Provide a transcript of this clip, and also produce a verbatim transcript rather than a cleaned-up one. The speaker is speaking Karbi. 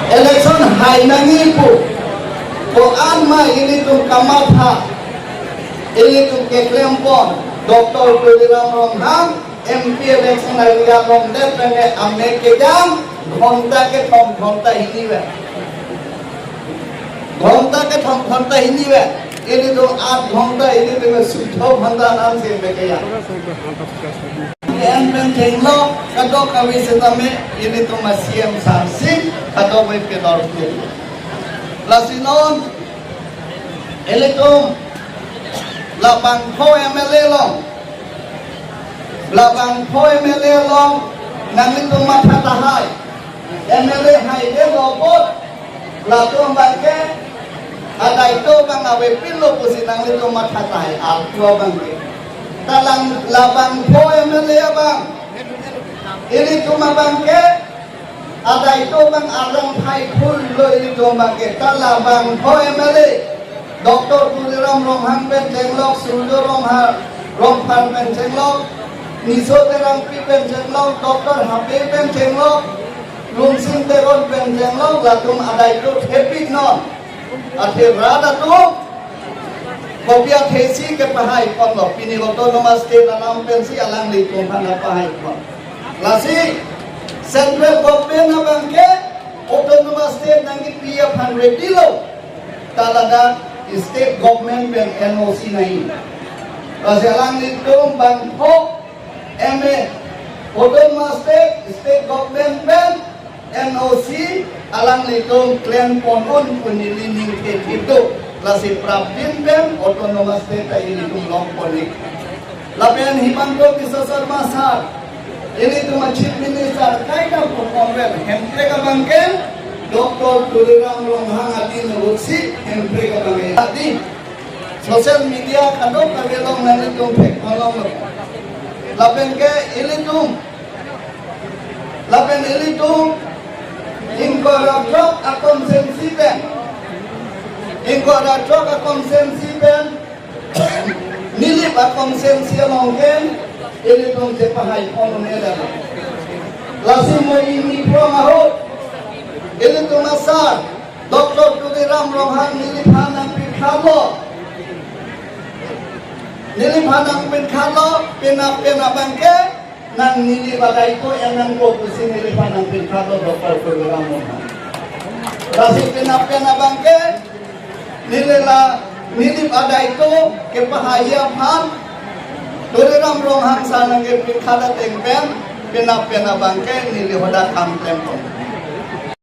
Election hai nangji pu, ko-an ma ilitum kamatha, ilitum keklempon, Doctor Tuliram Ronghang M P election alia longdet pen ke amek kejang, ghonta kethom ghonta hini vet. Ghonta kethom ghonta hini vet. Ilitum aat ghonta, ilitum sutho ghonta nam si beke ya. N pen chenglo, kadokave setame, ilitum a-C M sar si, kadokave kedor pu. Lasi non, ilitum, labangpho M L A along, labangpho M L A along, nanglitum matha tahai, M L A haidetlo apot, latum abangke, adaito abang avepinlo pusi nanglitum matha tahai, altu abangke. Ta lang labangpho M L A abang, ilitum abangke, adaito abang arang phai phul lo ilitum abangke. Ta labangpho M L A, Doctor Tuliram Ronghang pen chenglok, Surjo Rongha-, Rongphar pen chenglok, Niso Terangpi pen chenglok, Doctor Habe pen chenglok, Lunsing Teron pen chenglok, latum adaito thepik non. Athe rat atum, kopi athesi kepahai ponlo, pini autonomous state alam pensi alanglitum aphan pahai pon. Lasi, central government abangke, autonomous state nangkipi aphan ready lo. Ta ladak state government pen N O C nangji. Lasi alanglitum bangpho M A, autonomous state, state government pen N O C alanglitum klempon un pu neli ning thethip do. Lasi prapjin pen autonomous state ta ilitum longpon ik. Lapen Himanta Biswa Sarma sir, ilitum a-Chief Minister kaita pu Congress Hemprek abangke, Doctor Tuliram Ronghang adin ahut si Hemprek abangke adi. Social media kadokave along nanglitum thek tolong lo. Lapen ke ilitum, lapen ilitum, ingkoi ra throk a-constituency pen, ingkoi ra throk a-constituency pen, Nilip a-constituency along ke, ilitum chepahai pon un-e dam. Lasi mo ingni phrong ahut, ilitum a-sir, Doctor Tuliram Ronghang neliphan nangpirkhatlo. Neliphan nangpirkhatlo, penap penap abangke, nang Nilip adaito en nangpo pusi neliphan nangpirkhatlo Doctor Tuliram Ronghang. Lasi penap penap abangke, neli la, Nilip adaito kepahai aphan, Tuliram Ronghang sir nangkepirkhat ateng pen, penap penap abangke, neli hadak kam klempon.